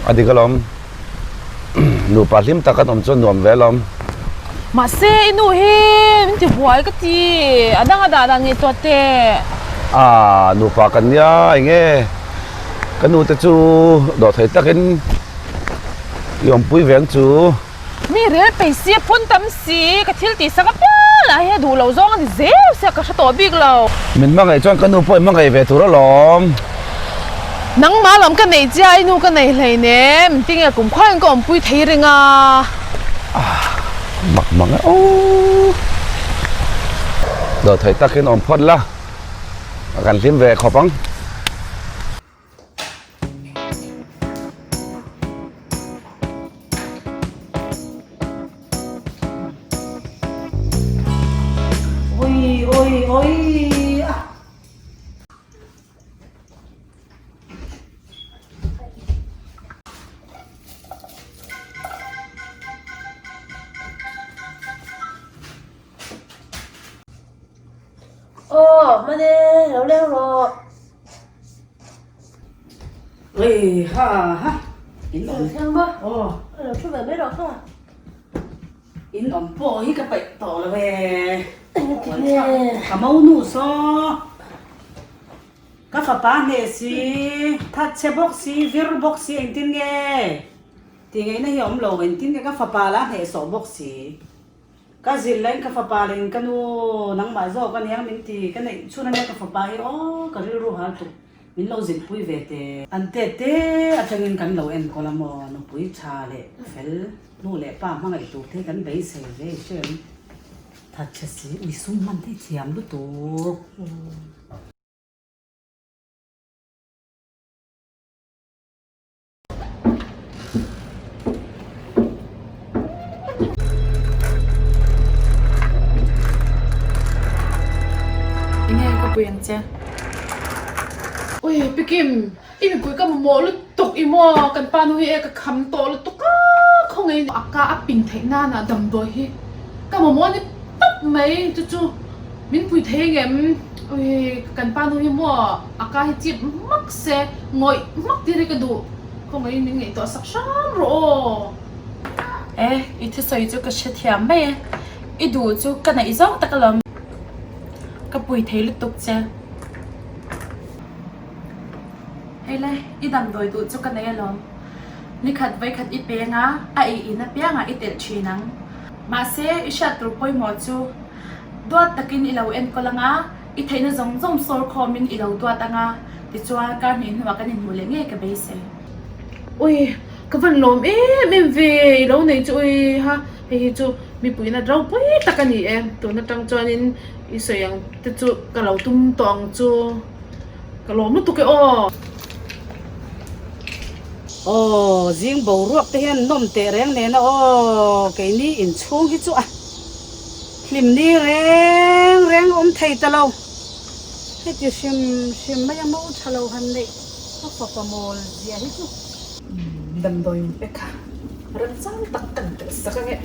A dik alawm. Nupa hlim tak an awm chuan nuam ve alawm. Mahse i nu hi min ti buai ka ti. A dang a dah dan ngaihtuah teh. Aa nupa kan nia eng nge ka nu te chu dawhthei takin i awmpui ve ang chu. Mi rel peih si a phun tam si, ka thil tih sak apiang lah hi a duh loh zawng a ni zel sia ka hre tawh bik lo. Min hmangaih chuan ka nu pawh i hmangaih ve tur alawm. Nangmah lam ka neih chiah i nu ka nei hleinem, tinge kum khuain ka awmpui thei reng a. Mak mak e aw. Dawhtheih takin awm phawt la, kan hlim ve khawp ang. Oi oi oi a. Aw hmane lo leng rawh. Ui ha ha in awm thleng maw aw lo thu ve mai rawh kha in awm pawh hi ka paih tawh lo e engati nge ka mo nu saw ka fapa hneh si that chhe bawk si vir bawk si engtin nge tih ngaihna hi a awm lo engtin nge ka fapa lah hneh sawh bawk si. Ka zilh laiin ka fapa leh in ka nu nangmah zawk a niang min ti, ka neih chhun ania ka fapa hi aw ka rilru hal tuk min lo zilhpui ve te. An te te atangin kan lo enkawl a maw nupui tha leh fel nu leh pa hmangaih tur te hi kan beisei ve i hrem thatchhe si ui sum hman te hi thiam lutuk. Enge ka pui ang che? Ui Pikim, i mipui ka mamawh lutuk i maw? Kan pa nu hi e ka kham tawh lutuk a, khawngaih a ka a ping theih nana damdawi hi ka mamawh a ni tawp mai chu chu min pui thei angem? Ui kan pa nu hi maw a ka hi chip hmak se ngawih hmak tir hi ka duh. Khawngaihin min ngaihtuah sak hram rawh aw. E, i thusawi chu ka hrethiam mai e. I duh chu ka naih zawng tak alawm. Ka pui thei lutuk che. Hei le, i damdawi duh chu ka nei alawm. Nikhat vawikhat i peng a, a ei in apiangah i telh thin ang. Mahse, i hriat tur pawimawh chu duat takin i lo enkawl ang a. I theihna zawng zawng sawr khawmin i lo duat ang a, tichuan kar hnih hnuah kan inhmuh leh ngei ka beisei. Ui, ka van lawm em em ve, i lo nei chu ui ha, hei hi chu mipuiin a ropui tak a ni e, tun atang chuanin i sawi ang te chu ka lo tum tawh ang chu, ka lawm lutuk e aw. Aw, zing boruak te hian nawm teh reng nena aw, keini inchhung hi chu a. Hlim ni reng reng awm thei ta lo. Heti hrim hrim mai a mo tha lo han neih ka fapa mawl zia hi chu. Damdawi in pe kha remchang tak kan telh sak ange.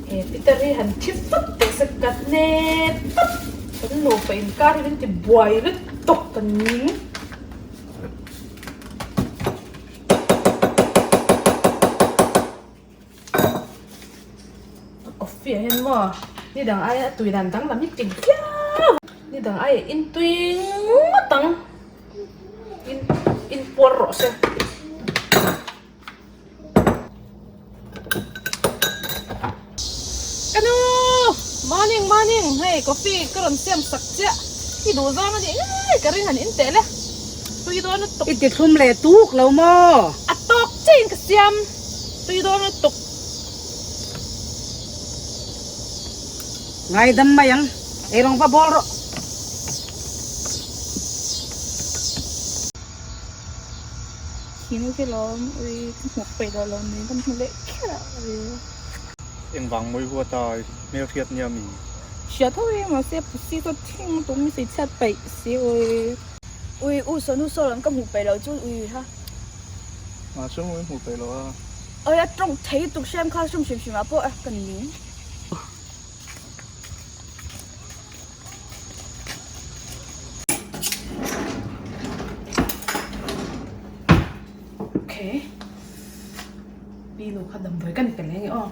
He Peter hi han thi vat teh se ka hne tawp. Kan nupa inkar hi min ti buai lutuk kan ning. Coffee ah hian maw ni dang aia a tui dan danglam hi ti viau ni dang aia in tui ngawt ang in in puar rawh se. Ka nu morning morning hei coffee ka rawn siam sak chiah i duh zawng a nih ngei ka ring han in teh le tui dawn lutuk. I ti thlum leh tuk lo maw? A tawk chiah in ka siam. Tui dawn lutuk. Ngaidam mai ang, eirawng va bawl rawh. Thinu khi lawm, ui ka hmuh peih loh lo nen ka hmu leh kher a ui. Engvang mawi huat a hmel hriat nia mi? Hriat ho e mahse pusi chu thing lutuk mi sei chhiat paih si ui. Ui u sawnu saw lam ka hmuh peih loh chu ui ha. Mah chu mawi hmuh peih loh a. Oi a tawng thei tuk hrem kha hrum hrim hrim ah pawh a ka ning. Okay. tel eng e aw.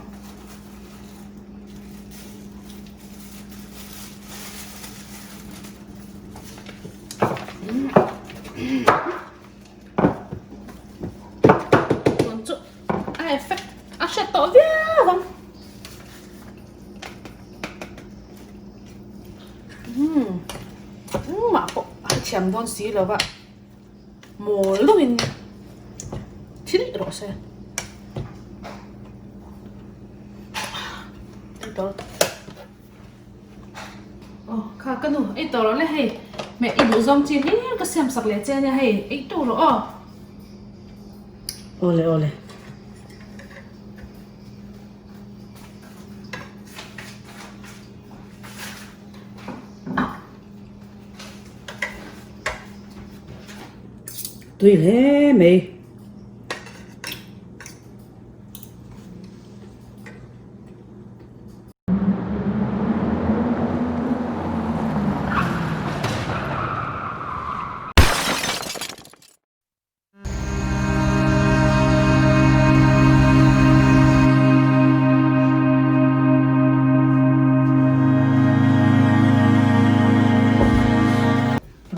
Tun chu a effect a hriat tawh viau ang. Umm engmah pawh a thiam dawn si lo va mawl deuhin thil rawh se. Aw kha ka nu ei tawh rawh le hei hmeh i duh zawng chi hlir ka siam sak leh che ania hei ei tawh rawh aw. Awle awle. Tui hle mai.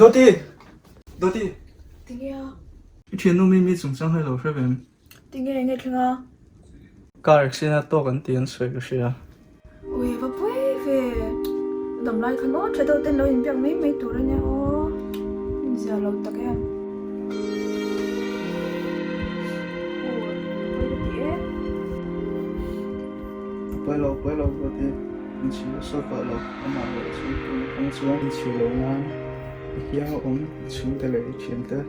Dawti! Dawti! Tinge a? I thiannu Mimi chungchang hi lo hre ve em? Tinge enge thleng a? Car accident a tawk an tih an sawi ka hria. Ui va pui ve. Dam lai khan aw tha deuh ten lo inbiak mai mai tur ania aw. Inzia lo tak em. Aw pawi ka ti e. Pawi lo pawi lo ka ti. Inchhir a sawi pah lo. Amah leh a chhungte atang chuan inchhir lo nan i kiang a awm i chhungte leh i thiante.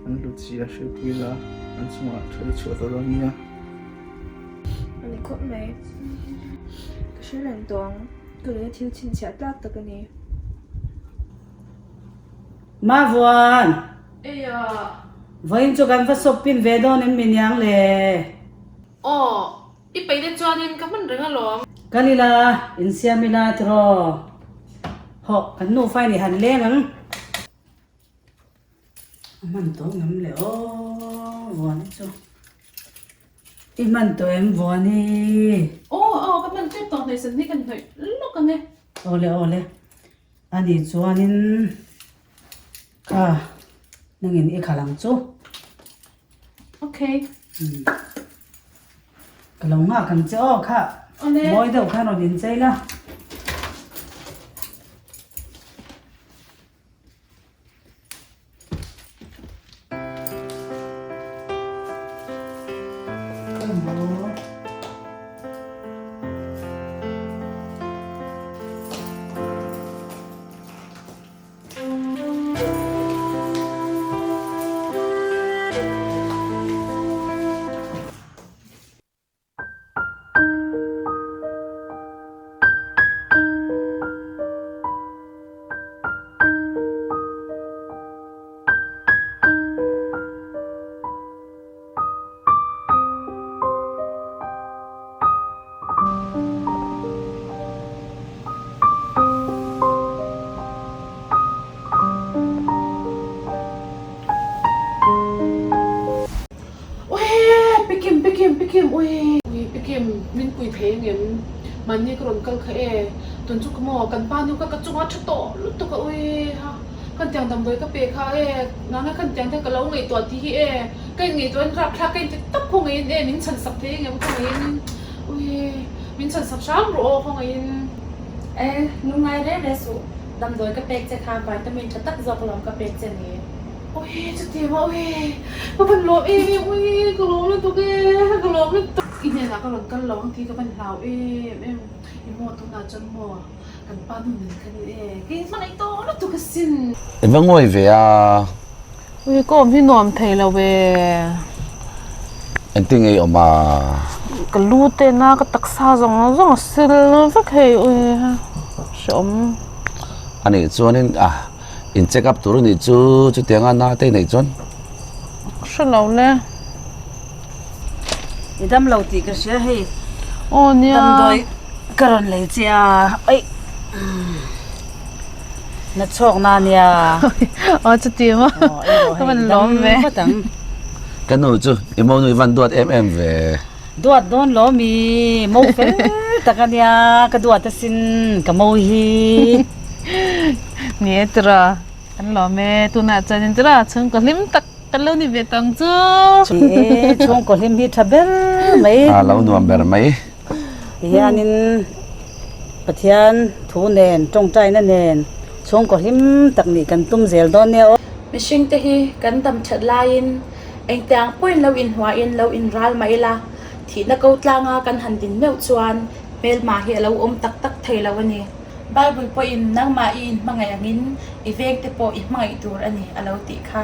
An hlut zia hrilhpui la, an chungah tha i chhuah ta dawn nia. A ni khawp mai. Ka hre reng tawh ang. Ka nuna thil chhinchhiah tlak tak a ni. Mavuan! Eia! Vawiin chu kan va sawp pin ve dawn em mi niang le? Aw, i peih te chuanin ka hman reng alawm. Kal ila, insiam ila tiraw? Hawh, kan nufa in i han leng ang. A hman tawh ngam le aw Vuani chu. I hman tawh em Vuani? Aw aw ka hman tep tawh hnaihsan hi kan hnawih lawk ang e. Awle awle ani chuanin kha nangin i khalh ang chu. Okay. Ka lo nghak ang che aw kha. Awle. Mawi deuh khan rawn inchei la. Ui Pikim Pikim Pikim ui ui Pikim min pui thei angem mahni ka rawn kal kha e tun chu ka maw kan pa nu kha ka chunga tha tawh lutuk a ui ha khan tiang damdawi ka pe kha e nanga khan tiang te ka lo ngaihtuah tih hi e ka in ngaihtuah in rapthlak ka inti tawp khawngaihin e min chhan sak thei angem khawngaihin ui min chhan sak hram rawh aw khawngaihin. E lungngai reng reng suh damdawi ka pek che kha vitamin tha tak zawk lawm ka pek che ni. Ui chuti maw ui ka van lawm em em ui ka lawm lutuk e ka lawm lutuk i hnenah ka rawn kal lo ang tih ka van hlau em em i maw tunah chuan maw kan pa nu nen khan in e kei hmangaih tawh lutuk asin. I va ngawi ve a. Ui ka awm hi nuam thei lo e. Engtin nge i awm a? Ka lu te na ka taksa zawng zawng a sil vek hei ui hreawm. Anih chuanin a. In check up tur anih chu chutianga na te neih chuan. Hre lo le. I dam lo tih ka hria hei. Aw nia. Damdawi ka rawn lei che a. Aih. Na chhawk na nia. Aw chuti maw. Ka van lawm ve. Ka nu chu i monu i van duat em em ve. Duat dawn lo mi mo fel tak a nia ka duat asin ka mo hi. Ni e tira kan lawm e tunah chuan in tira chhungkaw hlim tak kan lo ni ve tawng chu. Ni e chhungkaw hlim hi tha ber mai. A lo nuam ber mai. Tihianin Pathian thu nen tawngtaina nen chhungkaw hlim tak nih kan tum zel dawn nia aw. Mihring te hi kan dam that laiin Engtiang pawhin lo inhnuaiin lo inral mah ila, thihna ko tlanga kan han din meuh chuan hmelma hi a lo awm tak tak thei lo a ni. Bible pawhin nangmah i inhmangaih angin i vengte pawh i hmangaih tur a ni a lo tih kha.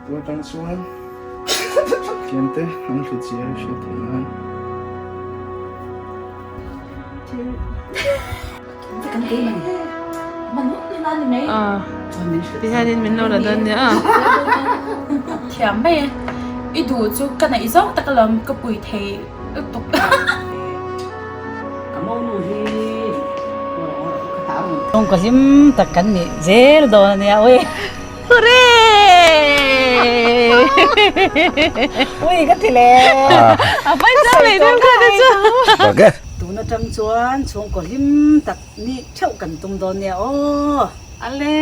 Tun atang chuan thiante an hlut zia a hriat theih nan. Tihianin min lo la dawn nia a. Thiam mai e. I duh chu ka neih zawng tak alawm ka pui thei lutuk. Ka monu hi ka hlim tak kan nih zel dawn ania ui. Hooray! Ui ka ti le. A pai chang leh deuh kha te chu. Ok. Tun atang chuan chhungkaw hlim tak nih theuh kan tum dawn nia aw. Ale.